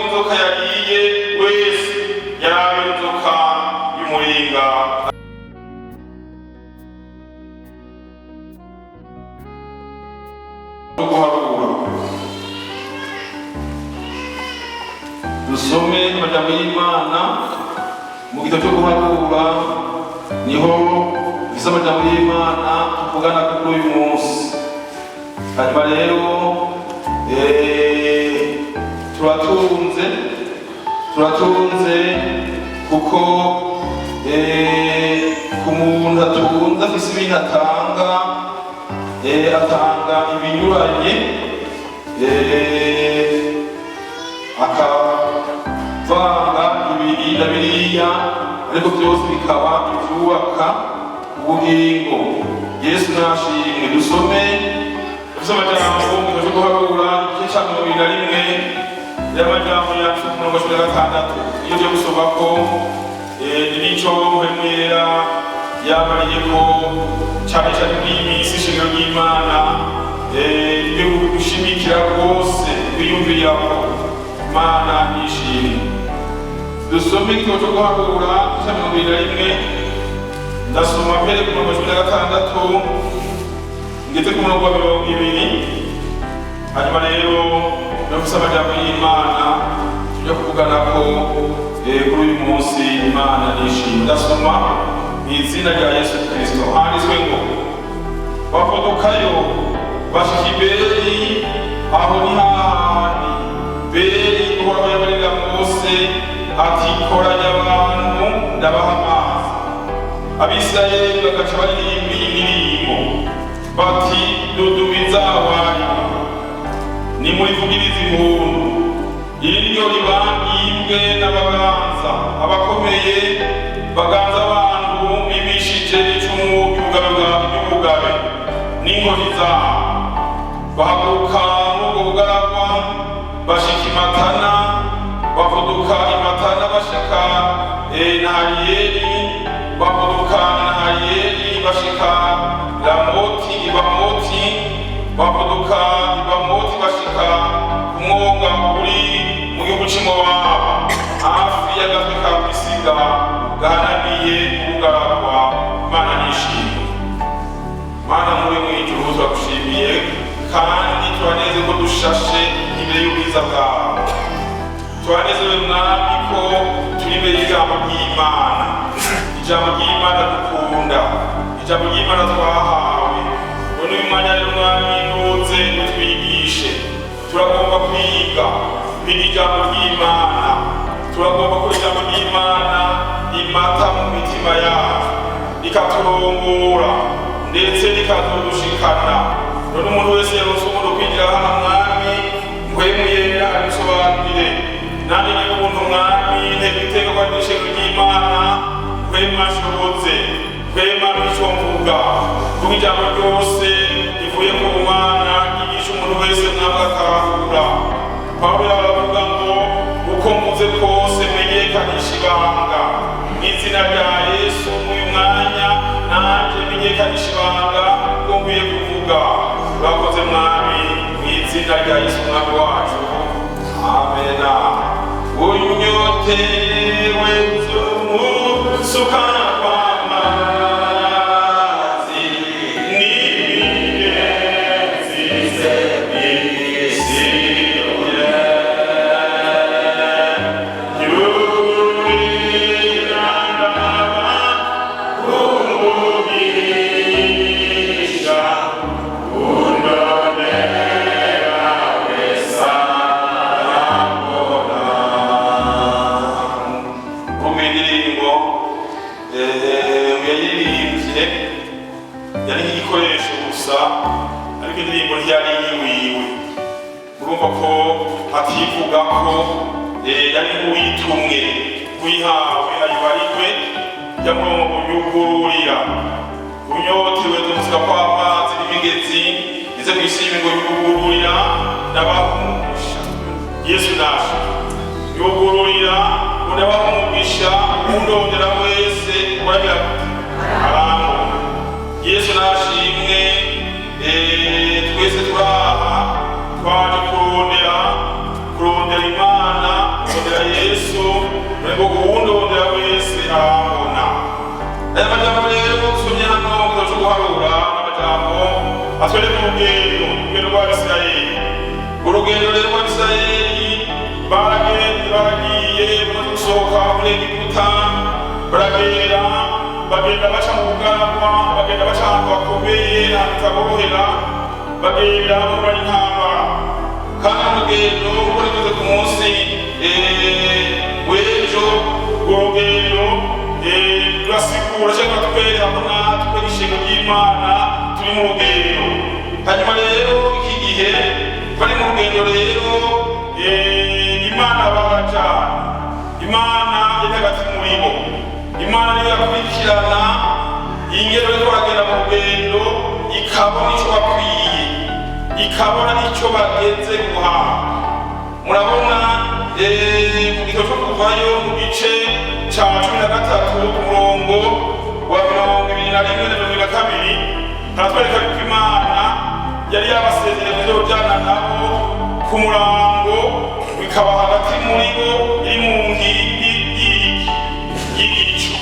Inzoka yariye wese yaraba inzoka y'umuringa. No guharura, dusome amajambo y'Imana mu gitabo cyo guharura, niho dufise amajambo y'Imana tuvugana kuri uyu munsi. Hanyuma rero turatunze kuko ku muntu atunze afise ibintu atanga, atanga ibinyuranye, akavanga ibiri na biriya, ariko byose bikaba ibyubaka ubugingo. Yesu nashimwe. Dusome, dufise amajambo mu gitabo cyo guharura, igice ca 21, y'amajambo yacu ku murongo wa 16. Iyo tugiye gusoma ko ni nico Mpwemu Yera yabariye ko cane cane muri iyi minsi ishengero ry'Imana ryo gushimikira rwose kwiyumvirako. Imana nishimwe. Dusome igitabo cyo guharura igice ca 21, ndasoma mbere ku murongo wa 16 ngeze ku murongo wa 20. Hanyuma rero ndafise amajambo y'Imana tujya kuvugana ko kuri uyu munsi. Imana nishimwe. Ndasoma mu izina rya Yesu Kristo. Handitswe ngo: "Bavudukayo bashika i Beri, aho ni hahandi Beri Uhoraho yabarira Mose ati: 'Koranya abantu, ndabaha amazi.' Abisirayeli bagaca baririmba iyi ndirimbo bati: 'Dudubiza awarima, nimurivugirize impundu, iryo ribangibwe n'abaganza abakomeye, baganza abantu bibishije icumu ry'ubugabe ry'ubugabe n'inkoni zabo.' Bahaguruka n'ubwo bugaragwa, bashika i Matana. Bavuduka i Matana, bashika Nahaliyeli. Bavuduka Nahaliyeli, bashika Ramoti i Bamoti. Bavuduka i Bamoti, bashika ku mwonga uri mu gihugu c'i Mowabu, hafi y'agatwe ka Pisiga gahanamiye ubugaragwa." Imana nishimwe. Mana muri mu ijuru, turagushimiye kandi turaneze ko dushashe imbere y'ubwiza bwawe. Turanezerewe, Mwami, ko turi imbere y'ijambo ry'Imana, ijambo ry'Imana dukunda, ijambo ry'Imana twahawe. None uyu mwanya rero, Mwami, nuze utwigishe. Turagomba kwiga ijambo ry'Imana. Turagomba ko ijambo ry'Imana rimata mu mitima yacu, rikaturongora ndetse rikadushikana. None umuntu wese yaronse umuntu kwinjira hano, Mwami, Mpwemu Yera abisobanurire. Nanjye ngira ubuntu, Mwami, ntega iteka ko ari ishengero ry'Imana. Mpwemu ashobotse, Mpwemu icyo mvuga, kuko ijambo ryose rivuye ku Mana ryigisha umuntu wese, Mwami, agatahura. Pawulo aravuga ngo: 'Uko mvuze kose menyekanisha ibanga.' Mu izina rya Yesu, muri uyu mwanya nanjye menyekanisha ibanga ko nkwiye kuvuga. Urakoze, Mwami, mu izina rya Yesu Umwami wacu, amena. Unyotewe nzomusuka kw'amazi n'imigezi isiyoye. Yurira ndaba umugisha, undonera wese arambona." Kumva indirimbo yayiririmbye yari nk'igikoresho gusa, ariko indirimbo ntiyari iyiwiwe. Urumva ko ativuga ko yari nk'uwitumwe, nk'uyihawe ayibarigwe yamurongo: "Yugururira unyotewe nzomusuka kw'amazi n'imigezi ize kwishima." Ngo yugururira ndabaha umugisha. Yesu nashe. Yugururira ndabaha umugisha, undondera wese uragira arambona. Yesu nashimwe. Twese turaha twaje kurondera Imana. Ndondera Yesu, ngo uwundondera wese arambona. Aya majambo rero usomye hano mu gitabo cyo guharura, amajambo atwereka urugendo rw'Abisirayeli. Urugendo rero rw'Abisirayeli, baragenda, baragiye, bamaze gusohoka muri Egiputa, baragenda, bagenda baca mu bugaragwa, bagenda baca ahantu hakomeye, ahantu hataborohera, bagenda bahura n'intambara. Kandi urugendo, uko rivuze ku munsi w'ejo, urugendo rurasigura cyangwa rutwereka ko natwe ishengero ry'Imana turi mu rugendo. Hanyuma rero iki gihe bari mu rugendo rero, Imana barajana, Imana iri hagati muri bo, Imana niyo yakurikirana ingero bariko baragenda mu rugendo, ikabona ico bakwiye, ikabona icyo bageze guhabwa. Murabona mu gitabo cyo Kuvayo, mu gice ca 13, ku murongo wa 21 na 22, haratwereka yuko Imana yari yabasezereye kuzojana nabo ku murango, bikaba hagati muri bo iri mu nkingi y'igicu,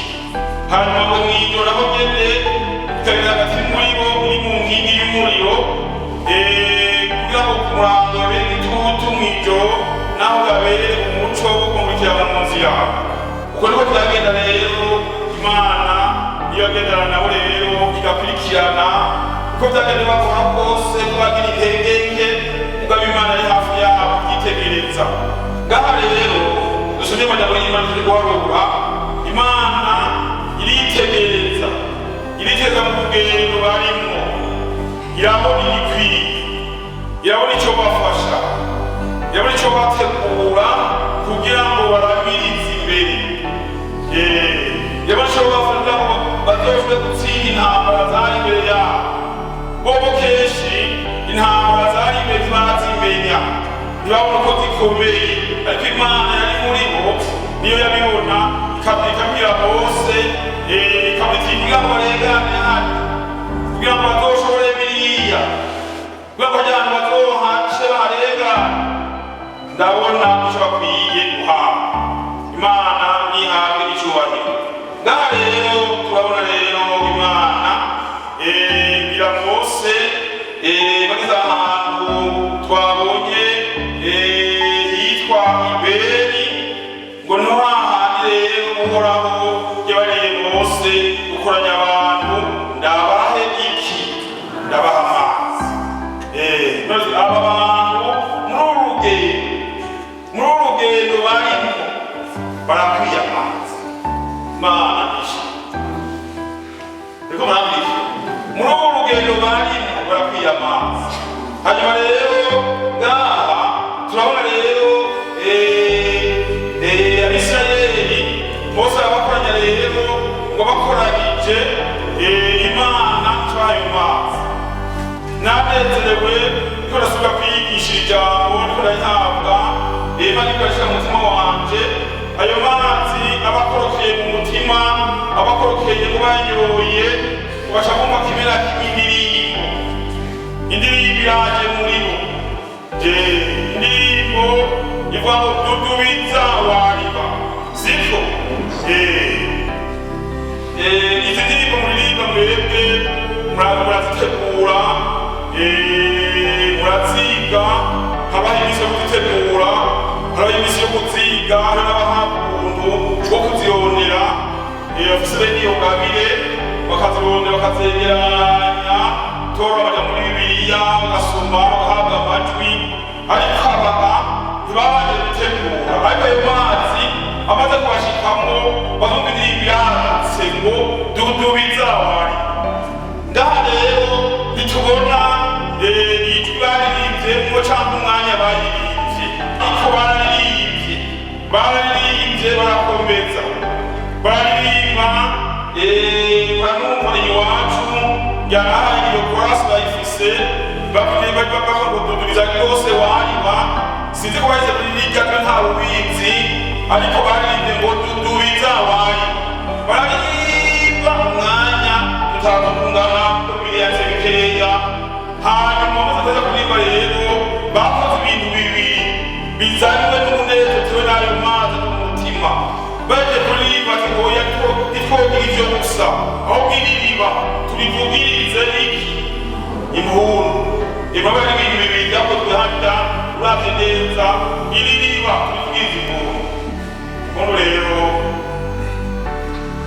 hanyuma ngo mw'ijoro naho nyene ikaba hagati muri bo iri mu nkingi y'umuriro, kugira ngo ku murango babere igitutu, mw'ijoro naho babere umuco wo kumurikira mu nzira. Uko niko byagenda rero. Imana niyo yagendana nabo rero, igakurikirana uko byagenda bakora kose, ko bagira intege nke, mugabo Imana ari hafi yabo yitegereza. Ngaha rero dusomye amajambo y'Imana turi guharura, Imana iritegereza, iritegereza mu rugendo barimwo, irabona igikwiye, irabona icyo bafasha, irabona icyo bategura kugira ngo barabirize imbere. Irabona icyo bafasha kugira ngo bazoshobore gutsinda intambara zari imbere yabo. Bobo kenshi intambara zari imbere barazimenya, ntibabona ko zikomeye, ariko Imana yari muri bo niyo yabibona, ikabwira Mose, ikamubwira kugira ngo barengane hano, kugira ngo bazoshobore biriya, kugira ngo hajya ahantu bazohace baharengane, ndabona icyo bakwiye guhabwa. Imana ntihabwe icyubahiro. Ngaha rero turabona rero Imana ibwira Mose, bageze ahantu twabonye hitwa Iberi, ngo niho hahandi rero Uhoraho yabariye Mose gukoranya abantu: "Ndabahe iki? Ndabaha amazi." None aba bantu muri uru rugendo barimo barakwiye amazi. Imana ishimwe. Niko murambwira, muri uru rugendo barimo barakwiye amazi. Hanyuma rero ngaha turabona rero Abisirayeli, Mose arabakoranya rero, ngo bakoranyije, Imana itwaye mazi. Nanezerewe niko ndasubira kwiyigisha ijambo, niko ndarihabwa, Imana ikoresha mu mutima wanje. Ayo mazi aba akorokeye mu mutima, aba akorokeye mu banyoye, ugaca bumva kimera indirimbo, indirimbo iraje muri bo. Indirimbo ivuga ngo "Dudubiza wariba", siko? Izi ndirimbo muririmba mwebwe murazitegura, muraziga, habaho iminsi yo kuzitegura, harabaho iminsi yo kuziga, hari n'abahabwa ubuntu bwo kuzirondera, bafise bene iyo ngabire, bakazirondera, bakazegeranya, tora, baja muri Bibiliya, bagasoma, bagahabwa amajwi. Ariko aba ntibabanje gutegura, ariko ayo mazi amaze kubashikamwo, bazumva indirimbo iradutse ngo "Dudubiza wari". Ngaha rero ntitubona ijwi baririmbye cyangwa umwanya baririmbye, ariko bararirimbye, bararirimbye, barakomeza bararirimba. Muranumva iwacu yarahaye iyo korasi bayifise, bavuga bavuga ngo "Dudubiza rwose wariba". Sinzi ko bahise muri rirya twe, nta bubizi, ariko baririmbye ngo "Dudubiza wariba", bararirimba umwanya tutaza kungana ko Bibiliya bikeya. Hanyuma bamaze kuza kuririmba rero, bakoze ibintu bibiri bizanywe n'umunezero utewe n'ayo mazi. Umutima baje kuririmba ati oya, ntitwogira ivyo gusa, ahubwo iri riba turivugirize iki? Impundu. Imaba ari ibintu bibiri byakozwe harya. Uravye neza, iri riba turivugirize impundu. Impundu rero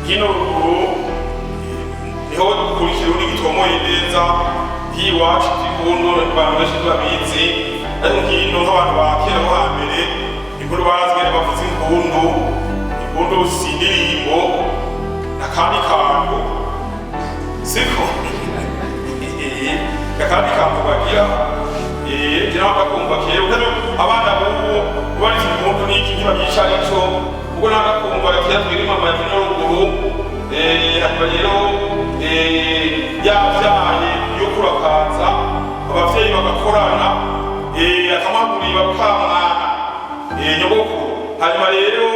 hino ruguru niho dukurikira urundi gitomoye neza. Nk'iwacu by'impundu abantu benshi ntibabizi, ariko nk'ino nk'abantu ba kera bo hambere impundu barazigene bavuza impundu. Impundu si indirimbo n'akandi kantu, siko akandi kantu bagira ngira bagakumva kera. Utari abana b'ubu ubariza impundu n'iki ntibabyica arico, ubwo nagakumva kera twiri mama ya kino ruguru. Hanyuma rero yabyaye yo kurakaza, abavyeyi bagakorana, akamagurira bakamwana nyogokuru. Hanyuma rero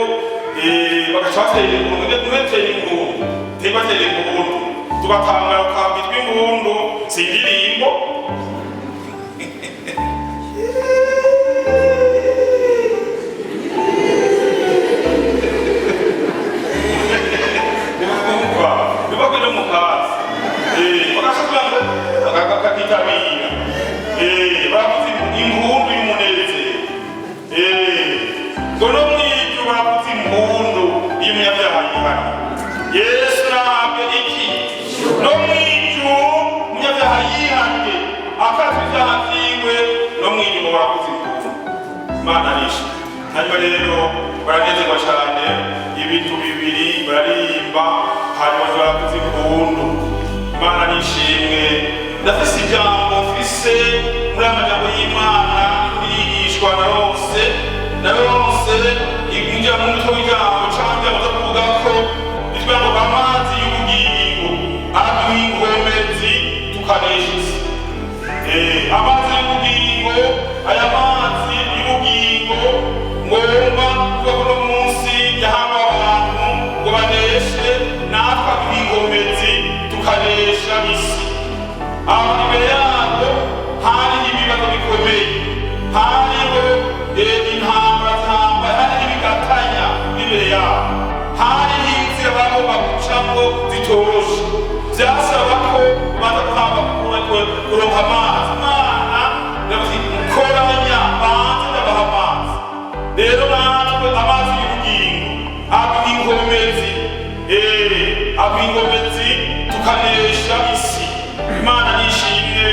bagaca batera impundu, ntibetera impundu, ntibatera impundu, tugatangara ukambitwa impundu si indirimbo. Urumva biba no mu kazi bagashobora bakakitabira, baravuza impundu y'umunezero, ngo no mw'ijuru baravuza impundu y'umunyabyaha yihariye. Yesu nahabwe iki? No mw'ijuru umunyabyaha yihariye akatwa ibyaha vyiwe, no mw'ijuru baravuza impundu. Imana nishe. Hanyuma rero baranezerwa cyane, ibintu bibiri bararirimba, hanyuma baravuza impundu. Imana nishimwe. Ndafise ijambo mfise muri aya majambo y'Imana birigishwa naronse injira mu mutwe w'ijambo canke ijambo zo kuvuga ko bitwa ngo amazi y'ubugingo aduha inkomezi tukanesha isi. Amazi y'ubugingo, aya mazi y'ubugingo ngomba kuvuga ko uno munsi yahawe abantu ngo baneshe, natwe aduha inkomezi tukanesha isi. Aho imbere yabo hariho ibibazo bikomeye, hariho intambara zihambaye, hariho ibigatanya imbere yabo, hariho inzira bagomba gucamwo zitoroshe. Vyasaba ko baza kuhamba kuronka amazi. Imana yavuze koranya banze ndabaha amazi. Rero natwe amazi y'ubugingo aduha inkomezi, aduha inkomezi tukanesha isi. Imana nishimwe.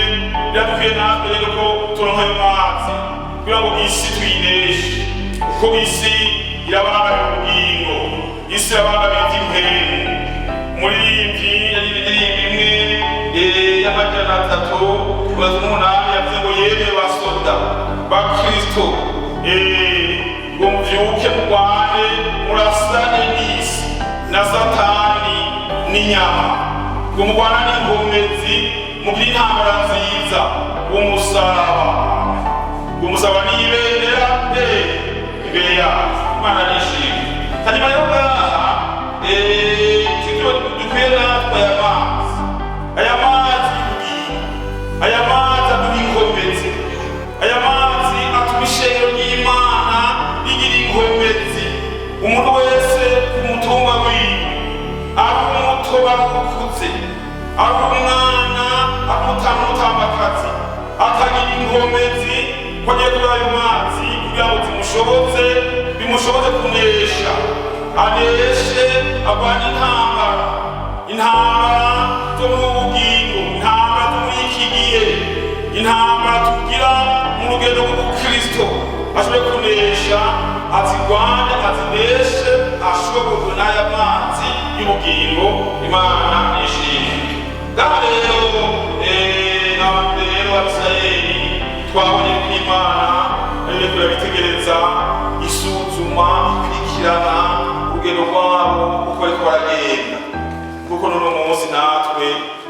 Biradukwiye natwe rero ko turonka ayo mazi kugira ngo isi tuyineshe, kuko isi irabangamira ubugingo, isi irabangamira ivy'impwemu. Umuririmbyi yaririmba imwe y'338 yavuze ngo yemwe basoda ba Kristo, ngo muvyuke mugwane, murasane n'isi na Satani n'inyama, ngo mugwanane inkomezi, mugire intambara nziza, umusaraba, ngo umusaraba n'ibendera imbere yacu. Imana nishimwe. Hanyuma rero ngaha icyo dukwiye natwe, aya mazi, aya mazi y'ubugingo, aya mazi aduha inkomezi, aya mazi atuma ishengero ry'Imana rigira inkomezi. Umuntu wese ku mutumba wiwe, ari umuto, ari ukuze, ari umwana, ari umutama n'umutambakazi, akagira inkomezi ko agiye kuri ayo mazi kugira ngo zimushoboze, bimushoboze kunesha, aneshe, arwanye intambara, intambara zo mu bugingo, intambara zo muri iki gihe, intambara tugira mu rugendo rw'ubukristo, ashobore kunesha, azirwanye, azineshe, ashobojwe n'aya mazi y'ubugingo. Imana nishimwe. Ngaha rero abantu rero Abisirayeli twabonye ko Imana ariko irabitegereza, isuzuma, ikurikirana urugendo rwabo uko bariko baragenda, kuko n'uno munsi natwe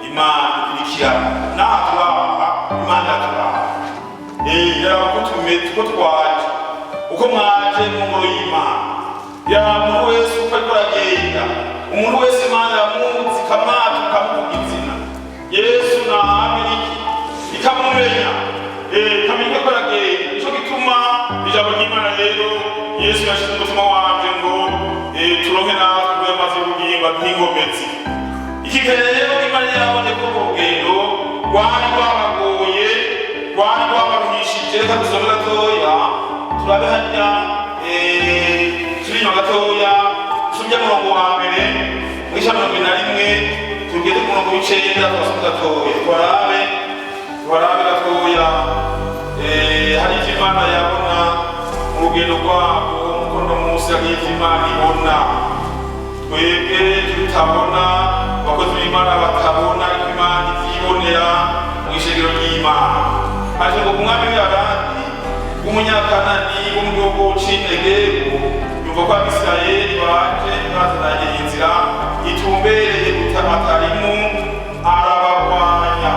Imana ikurikirana naturaha. Imana yaturaha, yaraba ko tumeze, uko twaje, uko mwaje mu ngoro y'Imana. Yaba umuntu wese uko ariko aragenda, umuntu wese Imana iramuzi, ikamwata, ikamuvuga izina Yesu nahamwe iki, ikamumenya, ikamenya ko aragenda. Nico gituma ijambo ry'Imana rero Yesu yashize umutima wanje ngo Turonke natwe amazi y'ubugingo aduhe inkomezi. Iki gihe rero Imana yarabonye ko urwo rugendo rwari rwabagoye, rwari rwabaruhishije. Reka dusome gatoya, turabe harya turi inyuma gatoya, tusomye murongo wa mbere mw'ijana 41, tugeze ku murongo w'9, turasome gatoya, tubarabe gatoya. Hari ivyo Imana yabona mu rugendo rwabo, nkuko no munsi hari ivyo Imana ibona twebwe tutabona, abakozi b'Imana batabona, ariko Imana ivyibonera mu ishengero ry'Imana. Haje ngo umwami w'Aradi w'Umunyakanani wo mu gihugu c'i Negebu yumva ko Abisirayeli baje bazananye inzira itumbereye Atarimu, arabagwanya,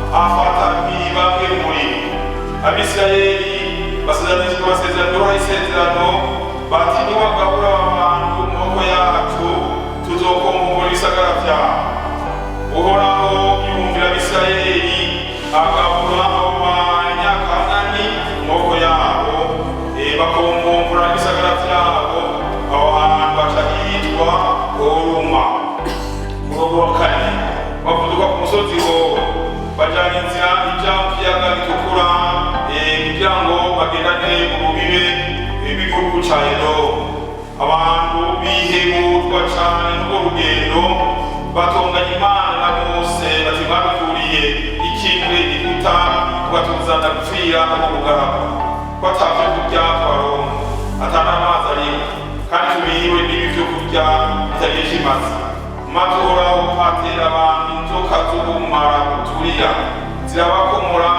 afata bamwe muri bo. Abisirayeli basezeranijwe, basezerano isezerano bati: "Niwagabura aba bantu mu maboko yacu, tuzokombora ibisagara vyabo." Uhoraho yumvira Abisirayeli, agabura abo Banyakanani mu maboko yabo, bakombombora ibisagara vyabo. Aho hantu baca hitwa Horuma. Umurongo wa 4: bavuduka ku musozi Hori, bajana inzira ija mu kiyaga gitukura, kugira ngo bagendane urubibe rw'igihugu ca Edomu. Abantu bihebuzwa cane n'urwo rugendo, batonganya Imana na Mose bati: "Mwadukuriye iki muri Egiputa, mugatuzana gupfira mu bugaragwa, ko ata vyo kurya twaronka, ata n'amazi arimo, kandi tubiriwe n'ibi vyo kurya bitagira ikimazi?" Maze Uhoraho atera abantu inzoka z'ubumara buturira, zirabakomora,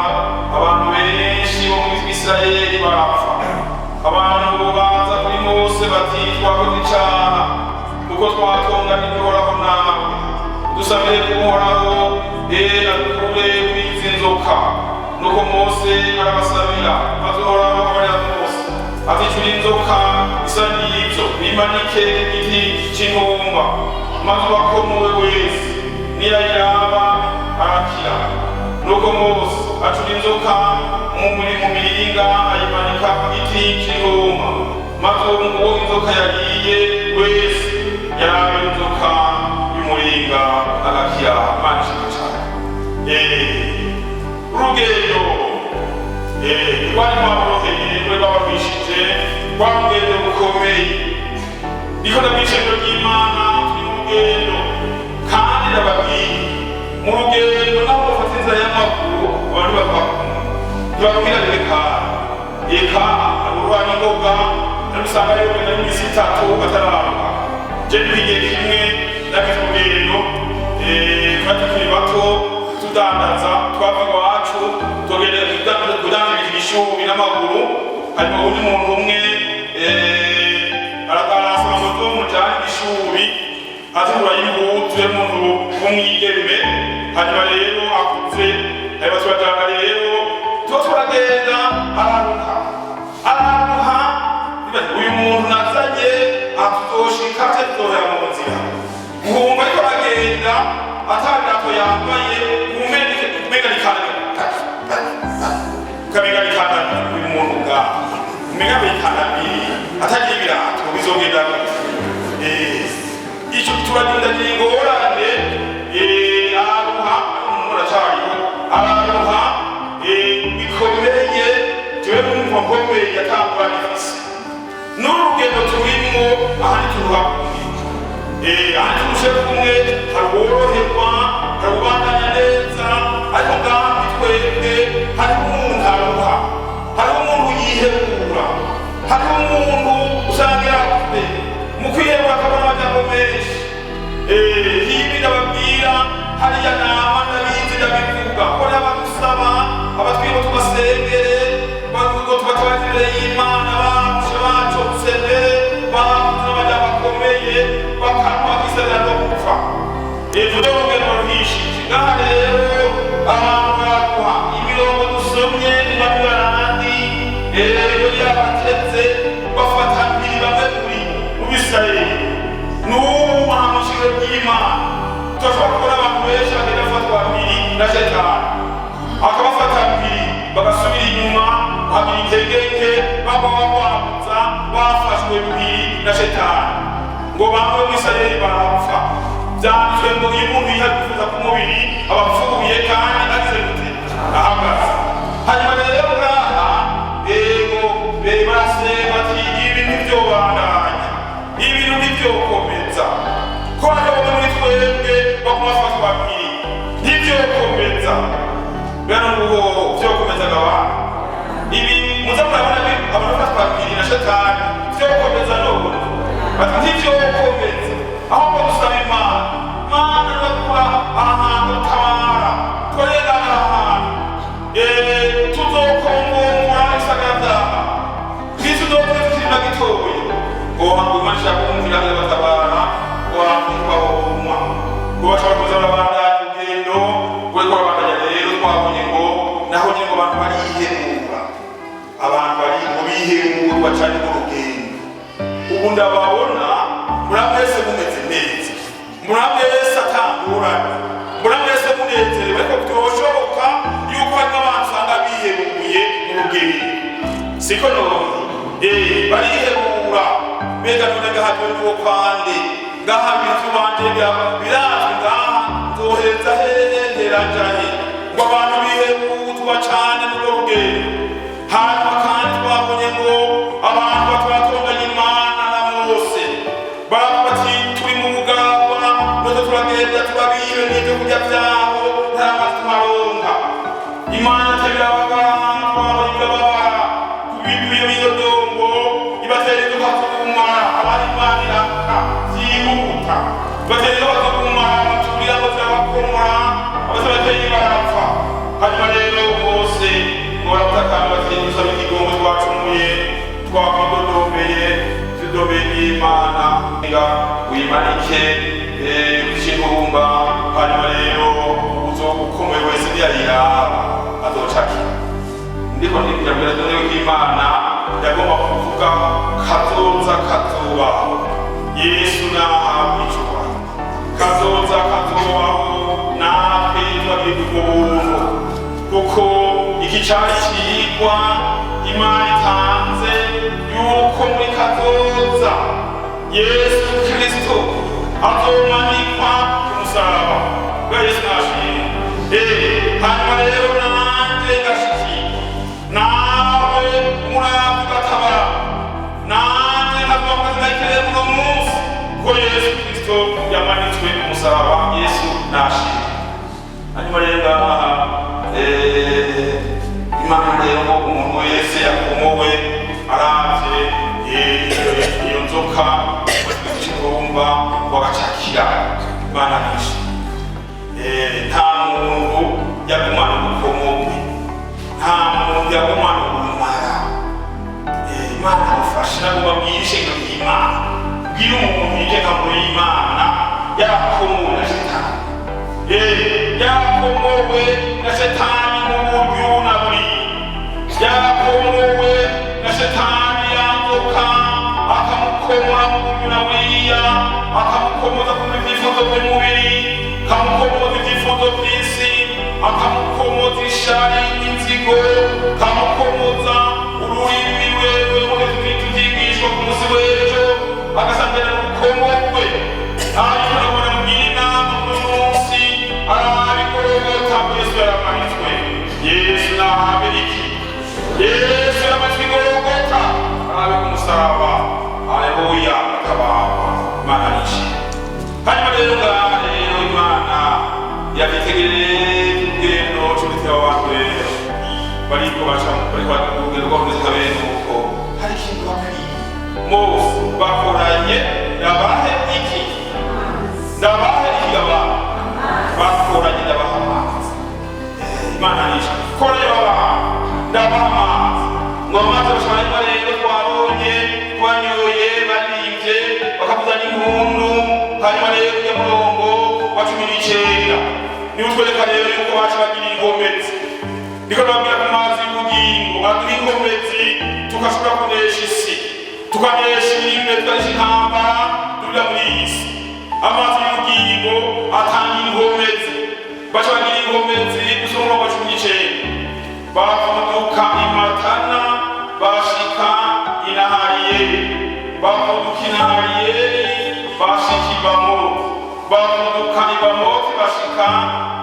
abantu benshi bo mu Isirayeli barapfa. Abantu baza kuri Mose bati: "Twakoze icaha, kuko twatonganije Uhoraho nawe. Dusabire ku Uhoraho, adukure kuri izi nzoka." Nuko Mose arabasabira, maze Uhoraho abarira Mose ati: "Cura inzoka isa n'ibyo, bimanike ku giti c'intumba, maze uwakomowe wese niyayiraba arakira." Nuko Mose acura inzoka mu miringa, ayimanika ku giti c'intumba, maze uwo inzoka yariye wese yaraba inzoka y'umuringa agakira. Imana ishimwe cane. Urugendo rwari rwaboroheye, rwari rwabarwishije, rwa rugendo rukomeye. Niko ndabw'ishengero ry'Imana, turi mu rugendo, kandi ndababwiye, mu rugendo naho bafata inzira y'amaguru, abantu bava ntibaruhira. Reka eka, aruruha n'ingoga, ariko usanga rero ugenda n'iminsi 3 batararuha. Je ndiho igihe kimwe nagize urugendo, twari tukiri bato, tudandaza, twava iwacu tugenda kudandaza ibishubi n'amaguru. Hanyuma uwundi muntu umwe arasaba ngo tuzomujane ibishubi, ategura y'impuzu y'umuntu w'umwigeme. Hanyuma rero akuze, hanyuma turajana rero, tuba turagenda, araruha, araruha. Uyu muntu nazanye atuzoshika tuzohera mu nzira. Nkumva ariko aragenda atabirato yambaye, umenga ukamenga rikandamiye uyu muntu ngaha, umenga bikandamiye, atagira ibirato, bizogenda gute? Ico turagendagira ingorane, araruha, umuntu aracariho, araruha bikomeye. Jewe numva nkomeye, atangurane ifise. N'uru rugendo turimwo, ahandi turuha kumwe, ahandi turushe kumwe, hari uworoherwa, hari ubandanya neza, ariko ngaha twebwe hariho umuntu aruha, hariho umuntu yihebura, hariho umuntu usanga yakuze mu kwihebura, akabona amajambo menshi. Hibi ndababwira, hariya nama ndabizi, ndabivuga ko n'abadusaba abatwibo tubasengere, ngo tubatabaze imbere y'Imana, barushe, bacotse mbere, bavuze n'amajambo akomeye, bakanwa bakisabira no gupfa. Ejo rero urugendo ruhishije. Ngaha rero ahantu baraguha imirongo dusomye, nibabibarandi rero yabateze, bafata mpiri bamwe muri mu Bisirayeli. N'ubu aha mu ishengero ry'Imana turashobora kubona abantu benshi bagenda bafatwa mpiri na Shetani, akabafata mpiri, bagasubira inyuma, bahagira intege nke, bagwa, bagwagutsa, bafashwe mpiri na Shetani. Ngo bamwe mu Isirayeli barapfa. Byanditswe ngo iyo umuntu yihaguruza ku mubiri aba apfuye kandi agize gute? Ahagaze. Hanyuma rero ngaha ego barasenga bati ibi ntibyobandanya, ibintu ntibyokomeza, ko hariho bamwe muri twebwe baguma bafatwa mpiri, ntibyokomeza. Bene ubwo byokomezaga abantu ibi muza murabona abantu bafatwa mpiri na Shetani, byokomeza none? Bati ntibyokomeza, ahubwo dusaba Imana, Mana bakura aha hantu, tabara, twarengana aha hantu, tuzokongongora ibisagara vyaha, ntituzokora ikintu na gitoya. Ngo hangu Imana ishaka kumvira, irabatabara, ngo hangu twahomwa, ngo bashobora kuza barabandanya urugendo rwo barabandanya. Rero twabonye ngo naho nyine ngo abantu barihebura, abantu bari ngo bihebura cane mu rugendo. Ubu ndababona muri mwese mumeze neza, muri mwese atangurane, muri mwese munezerewe, ariko byoshoboka yuko harimo abantu usanga bihebuye mu rugendo, siko none? Barihebura. Mbega none ngaha n'uwo kwande, ngaha ibintu banje birazwi, ngaha nzohereza hehe, nterajahe? Ngo abantu bihebuzwa cane mu rugendo. Hanyuma kandi twabonye ngo abantu baturatonganya Imana na Mose, baravuga bati turi mu bugabwa, none turagenda turabiwe n'ibyo kurya vyaho, nta mazi tuharonka. Imana tebirababara, twabonye birababara kubibiyo biyodongo ibatera inzoka z'ubumara. Abari Imana iraka vyihuta, ibatera inzoka z'ubumara baturira ngo zirabakomora, abazabateye barapfa. Hanyuma rero Mose ngo baramutakamba bati dusaba ikigongo, twacumuye, twakwidodombeye, tudombeye n'Imana, nga uyimanike kw'ikigumba. Hanyuma rero uzogukomeye wese niyayiraba azocakira. Ndiko ndibwira mbere yuko Imana yagomba kuvuga kazoza kazobaho. Yesu nahabwa icubahiro. Kazoza kazobaho, natwe twagirirwa ubuntu, kuko iki cari cigwa Imana itanze yuko muri kazoza Yesu Kristo azomanikwa ku musaraba bwa Yesu nashimwe. Hanyuma rero nanje ngashikirwa, nawe umurava ugatabara, nanje nkavuga ko ndayikireye muno munsi ko Yesu Kristo yamanitswe ku musaraba. Yesu nashimwe. Hanyuma rero ngaha Imana rero ngo umuntu wese yakomowe aravye iyo nzoka cy'urumba ngo agacakira. Imana nishimwe. Nta muntu yagumana ubukomo bwe, nta muntu yagumana ubumara. Imana idufashe. Nagomba mbwira ishengero ry'Imana, bwira umuntu yiteka muri Imana yarakomowe na Shetani, yarakomowe na Shetani mu buryo na buriya, yarakomowe na Shetani yanzoka, akamukomora mu buryo na buriya, akamukomoza ku byifuzo by'umubiri, akamukomoza ibyifuzo by'isi, akamukomoza ishari n'inzigo, akamukomoza ururimi rwewe muri tubyigishwa ku munsi w'ejo, agasangira n'ubukomo bwe. Hanyuma ndabona mugira inama uno munsi arabigorogota. Yesu yaramanitswe. Yesu nahabe iki? Yesu yaramanitswe igorogota, arabe ku musaraba. Haleluya, tabarwa, Imana nishimwe. Hanyuma rero ngaha rero Imana yabitegereye urugendo cumi abantu rero bariko baca, bariko urugendo rwabo bene uko hari ikintu bakwiye. Mose bakoranye, ndabahe iki? Ndabahe iki? Abantu bakoranye, ndabaha amazi. Imana nisha koranye babaha, ndabaha amazi. Ngo amazi bashobora rero twabonye twanyoye, barivye bakavuza n'impundu. Hanyuma rero ujya murongo wa 19 niwe utwereka rero yuko baca bagira inkomezi. Ndiko ndababwira ku mazi y'ubugingo aduha inkomezi, tugashobora kunesha isi, tukanesha ibirime, tukanesha intambara turira muri iyi si. Amazi y'ubugingo atanga inkomezi, baca bagira inkomezi. Gusoma umurongo wa 19: bavuduka imatana bashika i Nahariyeli, bavuduka i Nahariyeli. Bashika i Bamoti, bavuduka i Bamoti, bashika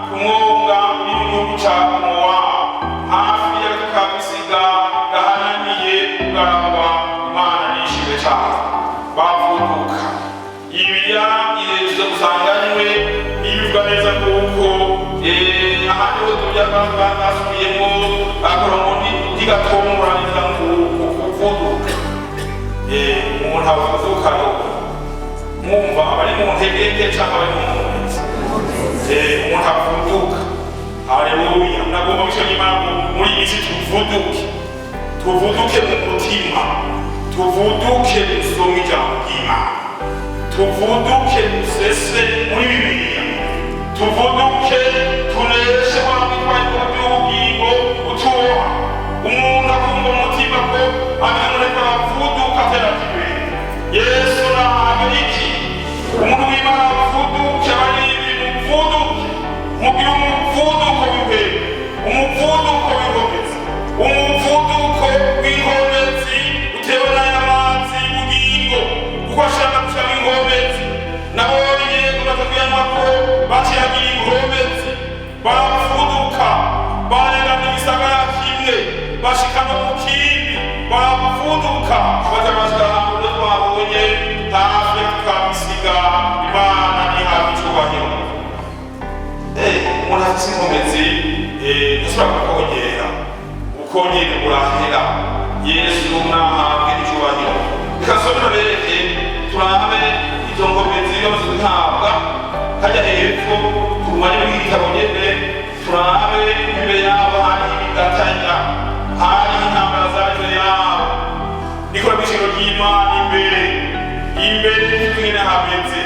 ku mwonga uri mu gihugu ca Mowabu, hafi y'agati ka Pisiga gahanamiye kugaragwa. Imana nishimwe cane. Bavuduka ibiya irezo dusanganywe ibivuga neza kuko ahandi ho tujya basubiyemo akarongo ntigatomora neza nguko kuvuduka. Umuntu avuduka yo mwumva abari mu ntege nke canke abari mu nkomezi. Umuntu avuduka. Haleluya! Nagomba gushima Imana muri iyi minsi tuvuduke, tuvuduke mu mutima, tuvuduke dusome ijambo ry'Imana, tuvuduke dusese muri Bibiliya, tuvuduke tuneshe wa mwitwariko by'ubugingo utuboha. Umuntu akumva umutima ko ameze nk'uriko aravuduka atera imbere. Yesu nahabwe iki? Umuntu w'Imana avuduke, abaririmbyi muvuduke, mugire umuvuduko w'imbere, umuvuduko w'inkomezi, umuvuduko w'inkomezi utewe n'aya mazi y'ubugingo, kuko ashaka gushaka inkomezi. Nabonye tumaze kuyanywa ko baciyagira inkomezi, baravuduka, barengana igisagara kimwe bashika no mu kindi, baravuduka, baza bashika ahantu rero twabonye hafi tukabisiga. Imana ntihabwe icubahiro. Umuntu afise inkomezi ntashobora gukongera, ukongera urahera. Yesu nahabwe icubahiro. Reka nsome nabereke, turabe izo nkomezi bamaze kuzihabwa hajya hepfo tugumanye muri igitabo nyene, turabe imbere yabo hari ibigatanya, hari intambara zari imbere yabo. Nikora kw'ishengero ry'Imana imbere, imbere tuzingene hameze,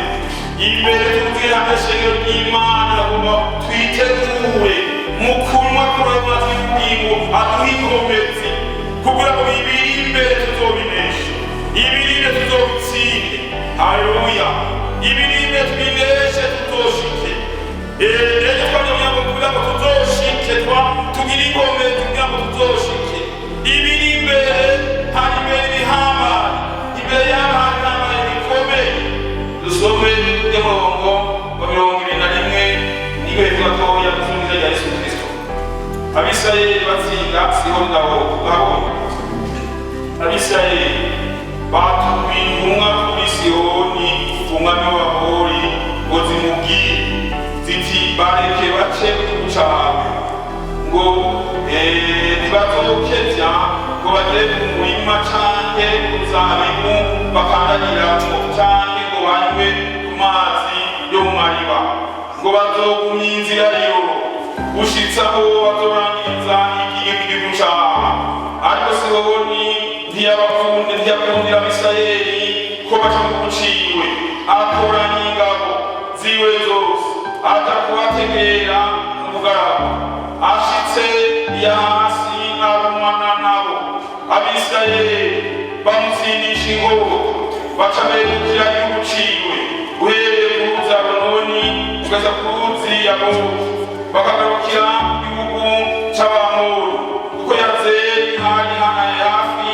imbere tuzingene hameze. Ishengero ry'Imana agomba twitegure mu kunywa kuri ayo mazi y'ubugingo aduha inkomezi, kugira ngo ibiri imbere tuzobineshe, ibiri imbere tuzobitsinde. Haleluya! Ibiri imbere tubineshe, tuzoshike. Ejo twajya kugira ngo tuzoshike, twa tugire inkomezi kugira ngo tuzoshike ibiri imbere. Hari imbere ibihambaye, imbere yabo hari ibihambaye bikomeye. Dusome y'umurongo wa 21 niko hepfo gatoya, dusome izina rya Yesu Kristo. Abisirayeli batsinda Sihoni na Ogu. Babonye Abisirayeli batumiye intumwa kuri Sihoni umwami w'Abamori ngo zimubwire ziti: "Bareke bace mu gihugu cawe." Ngo ntibazokevya ngo bagere ku murima canke ku nzabibu bakandagiramwo, canke ngo banywe ku mazi yo mu mariba, ngo bazogumya inzira yo gushitsa aho bazorangiriza igihe mu gihugu cawe. Ariko Sihoni ntiyabakunde, ntiyakundira Abisirayeli ko baca mu gihugu ciwe. Akoranya ingabo ziwe zose, aja kubategera mu bugaragwa. Ashitse Yahasi arumana nabo, Abisirayeli bamutsindisha inkota, baca begukira igihugu ciwe uhereye ku ruzi Arunoni kugeza ku ruzi Yaboki, bakagarukira igihugu c'Abamori, kuko Yazeri hari hanaye hafi,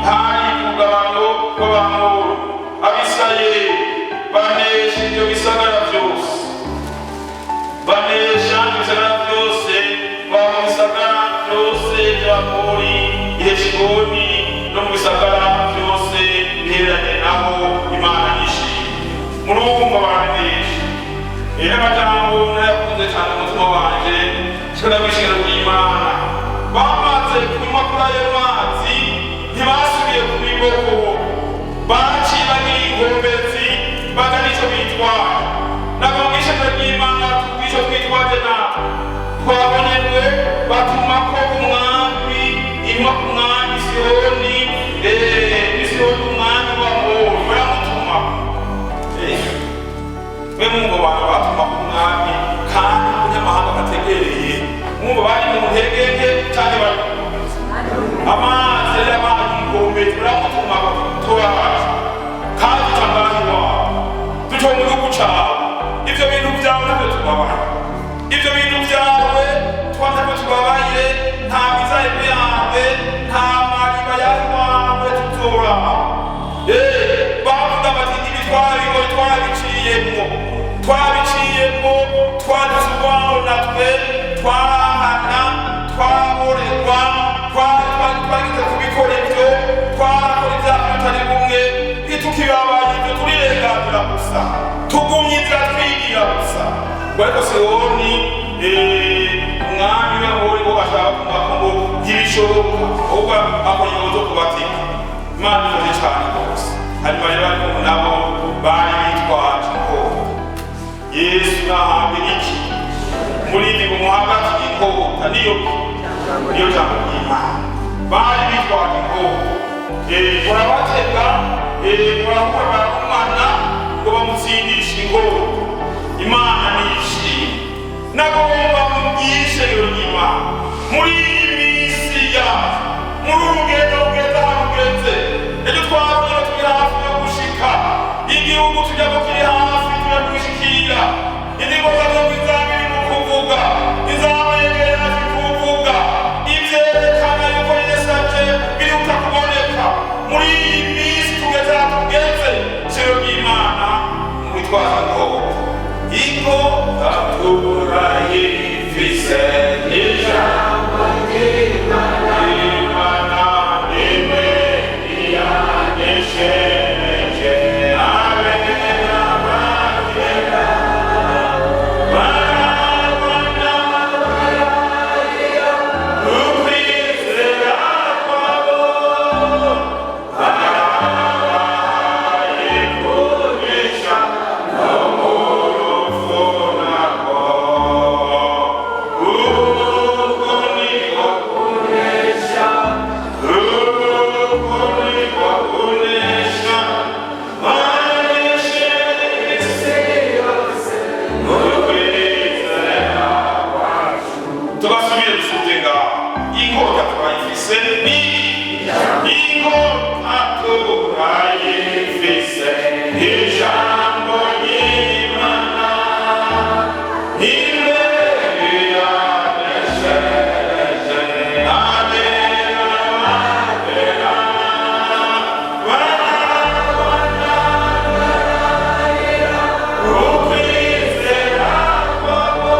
hari ku rugabano rw'Abamori. Abisirayeli banesha ivyo bisagara vyose, banesha ibisagara byose, baba mu bisagara byose by'Abamori i Heshiboni no mu bisagara byose bihereranye naho. Imana nishimye. Murumva barabinesha. Rero amajambo narayakunze cyane, umutima wanje kikora kw'ishengero ry'Imana. Bamaze kunywa kuri ayo mazi ntibasubiye ku miboko, baciye bagira inkomezi, bagana ico bitwaje. Nagomba mw'ishengero ry'Imana tubwire ico twitwaje. Natwe twabonye batuma ko umwami intumwa ku mwami Sihoni, Sihoni umwami w'Amori, baramutuma. Mwe mwumva abantu batuma ku mwami kandi umunyamahanga bategereye, mwumva bari mu ntege nke canke bari mu nkomezi? Amazi yari yabaye inkomezi, baramutuma turaje kandi duca ngaho iwawe, duca mu gihugu cawe. Ivyo bintu vyawe ntabwo tubabaye, ivyo bintu vyawe ntabwo tubabaye, nta mizabibu yawe, nta mariba yawe iwawe tuzoraba. Bavuga bati ibi twabibonye. Twabiciyemwo, twabiciyemwo, twagize urwango natwe, twarahana, twaborerwa, twagize kubikora ibyo, twarakora ibyaha bitari bumwe. Ntitukibabaye ibyo, turirenganira gusa, tugumye inzira twigira gusa. Ngo ariko Sihoni, umwami we ngo ashaka kumva ngo ntibishoboka, ahubwo akora ingabo zo kubateka. Imana ikoze cyane rwose. Hanyuma rero, ariko nabo bari bitwaje inkota. Yesu nahabwe iki muri ibi umuhagati inkota niyo jambo ry'Imana. Bari bitwaje inkota, murabatega, murahura, bararumana ngo bamutsindishe inkota. Imana nishimwe. Nagomba mubwishengero ry'Imana muri iyi minsi yacu, muri uru rugendo rugeze aho rugeze, ejo twabonye turi hafi yo gushika igihugu tujyamo, kiri hafi, tujya gushikira. Indirimbo zazo izaba iri mu kuvuga, izaba yegereye hafi kuvuga, ivyerekana yuko Yesu aje birihuta kuboneka. Muri iyi minsi tugeze aho tugeze, shero ry'Imana, mwitwaza inkota. Inkota turayifise, ijambo ry'Imana. Imana nimwe iyaneshereje abera bagera barabona ukwizera kwabo, barabaye kunesha no mu rupfu nako. Uko niko kunesha, uko niko kunesha, banesheje isi yose n'ukwizera kwacu. Tubasubire dusubire ngaho. Inkota turayifise, ni inkota turayifise, ijambo ry'Imana imwe yaneshereje abera bagera barabona ukwizera kwabo,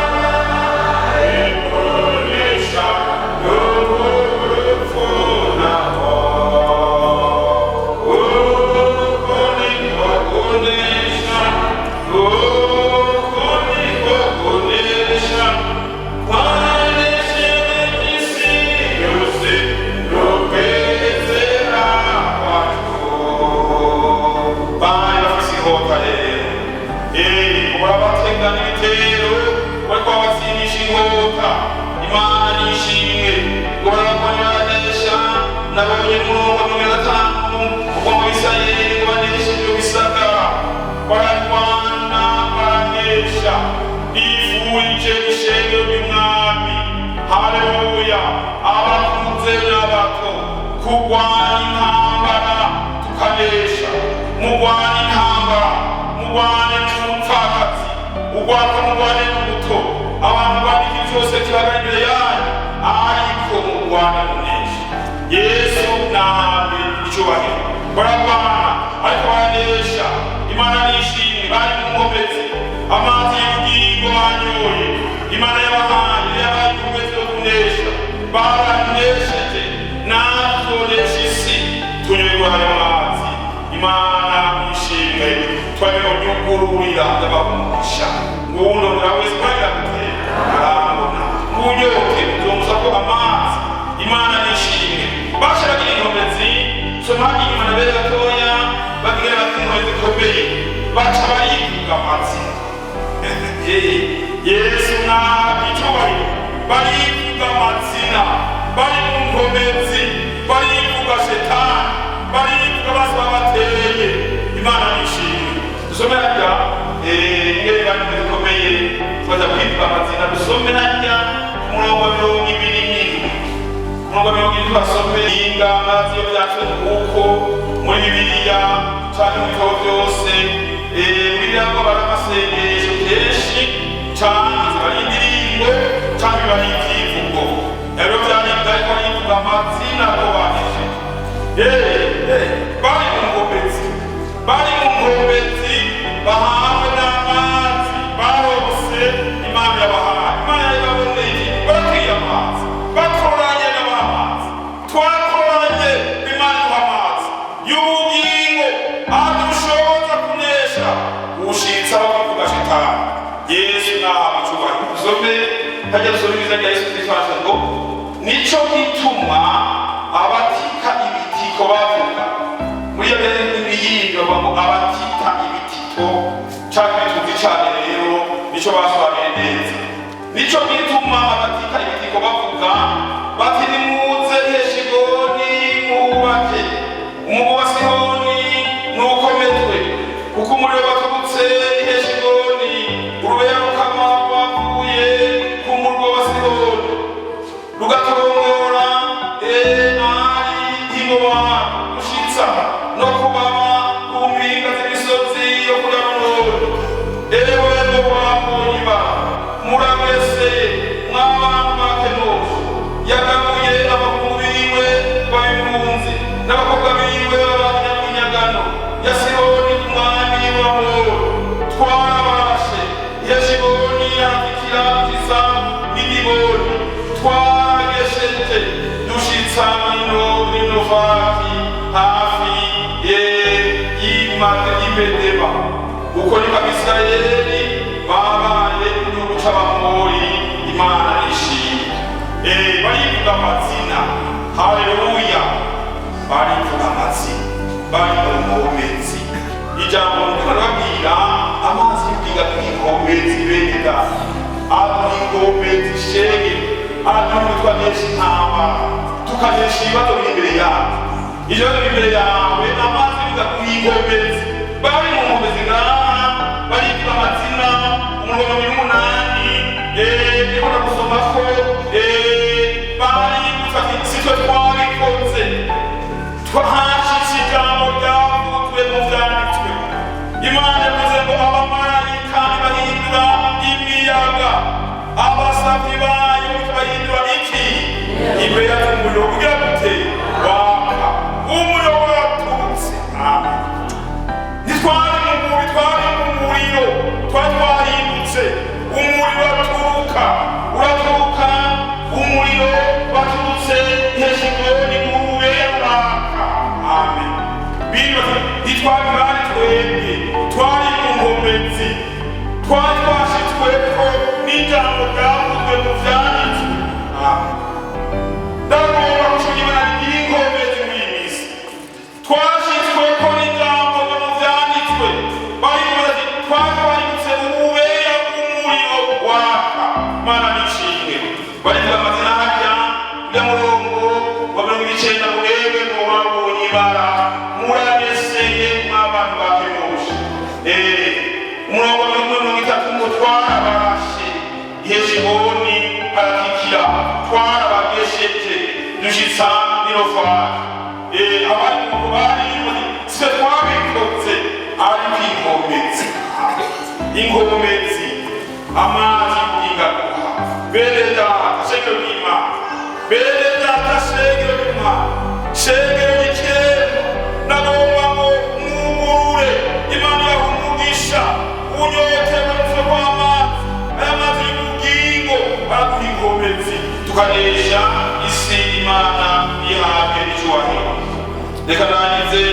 twarabaye kunesha n'urupfu nako. Uko niko kunesha, uko niko kunesha, kwanesheje isi yose n'ukwizera kwacu. Bari bafise inkota rero, urabatega n'ibitero, bariko babatsindisha inkota. Imana nishimwe. Ngo barabakora, baranesha. Nabonye umurongo wa 50 ubwo mu Bisirayeli ngo baneshe ibyo bisagara, bararwana, baranesha. Bifurije ishengero ry'Umwami, haleluya, abakuze n'abato, kurwana intambara tukanesha. Murwane intambara, murwane n'umupfakazi, urwaka, murwane n'umuto, abantu bandika cyose kibaga imbere yanyu, ariko murwane munesha. Yesu nahabwe icyubahiro. Bararwana ariko baranesha. Imana nishimwe. Bari mu nkomezi, amazi y'ubugingo banyoye, Imana yabahaye yabaye inkomezi yo kunesha. Baranesheje, natwe tunesha isi tunywerwa ayo mazi. Imana ishimwe. Twabibonyugururira, ndabaha nguwundondera wese twagira gute arambona, nguwunyote uzomuza ko amazi. Imana nishimwe. Bashiragira inkomezi. Soma inyuma na bere gatoya, bagira bati inkomezi zikomeye, baca barivuga amazina. Yesu nahabwa icyubahiro. Barivuga amazina, bari mu nkomezi, barivuga Shetani, barivuga bose babateye. Imana nishimwe. Dusome harya ingene bari zikomeye, tukaza kwivuga amazina. Dusome harya ku murongo wa 27, umurongo wa 70 basome. Ingana ziyo byacu kuko muri Bibiliya canke mu bitabo byose, bibiliya ngo bari amasengesho kenshi, canke ziba ari indirimbo, canke biba ari ivyivugo. Rero vyari ariko barivuga amazina ko banesheje. Bari mu ngomezi. Adushoboza kunesha ushitsa bakivuga shitani. Yesu nahabwe icubahiro. Dusome hajya, dusome izina rya Yesu Kristo ngo nico gituma abatika ibitiko bavuga muri iyo n'ibiyindi, bavuga ngo abatita ibitito canke ibituzi cane. Rero nico basobanuye neza. Nico gituma abatika ibitiko bavuga bati: "Nimuze Heshiboni mwubake, umugwi wa Sihoni nukomezwe, kuko umuriro waturutse i Heshiboni, urubeya rukama rwavuye ku murwa wa Sihoni, rugatongora Ari i Mowabu, rushitsa no kubaba ku mpinga z'imisozi yo kuri Arunoni. Ewe Mowabu, ibara murabeseye, mw'abantu ba Kemoshi. Yagabuye abahungu biwe babimpunzi, n'abakobwa biwe b'abanyaminyagano ya Sihoni umwami w'Amori. Twarabashe Heshiboni yandikira dushitsa n'Idiboni, twaragesheje dushitsa ino n'Inofaki hafi y'Imedeba. Uko niko Abisirayeli babaye mu gihugu c'Abamori. Imana ishimwe." Barivuga amazina. Haleluya! Barivuga amazina, bari mu nkomezi. Ijambo ndiko ndababwira, amazi y'ubwiga bw'inkomezi, bene data, aduha inkomezi shenge, aduha twanesha intambara, tukanesha ibibazo biri imbere yawe. Ibibazo biri imbere yawe, amazi y'ubwiga bw'inkomezi. Bari mu nkomezi ngaha, barivuga amazina. Umurongo 28, ndiko ndagusoma ko bari gufata sitwe twabikoze, twahashitse ijambo ryavuzwe mu vyanditswe. Imana yavuze ngo abamarayika bahindura imiyaga, abasavyi bayo bahindura iki? Imbere y'umuriro kugira gute? Waka. Umuriro waturutse. Amen. Ntitwari mu mubi, twari mu muriro, twari twahindutse umuriro. Uraturuka, uraturuka, umuriro waturutse Heshiboni mu raka. Amen. Bibaza ntitwari, bari twebwe, twari mu nkomezi, twari twashitsweko n'ijambo ryavuzwe mu vyanditswe. Amen. Ndagomba gucunga Imana rigira inkomezi muri iyi minsi. Twashitsweko n'ijambo ryo mu vyanditswe. Barivuga ati twari twahindutse ububeya bw'umuriro waka. Mana nishimwe. Barivuga amazina harya ya murongo wa 90 ngo: "Ewe mwabonye ibara, murageseye mw'abantu ba Kemoshi." Umurongo wa 30 ngo twarabashe Heshiboni haratikira, twarabagesheje dushitsa n'Inofaki. Abari mu bari sitwe twabikoze, ariko inkomezi, inkomezi, amazi y'ingaruka. Bene data, shengero ry'Imana, bene data, shengero ry'Imana, shengero ry'ikiremwa, nagomba ngo mwugurure. Imana ibaha umugisha. Unyotewe n'umuco w'amazi, aya mazi y'ubugingo araduha inkomezi, tukanesha isi. Imana ihabwe icyubahiro. Reka nangize.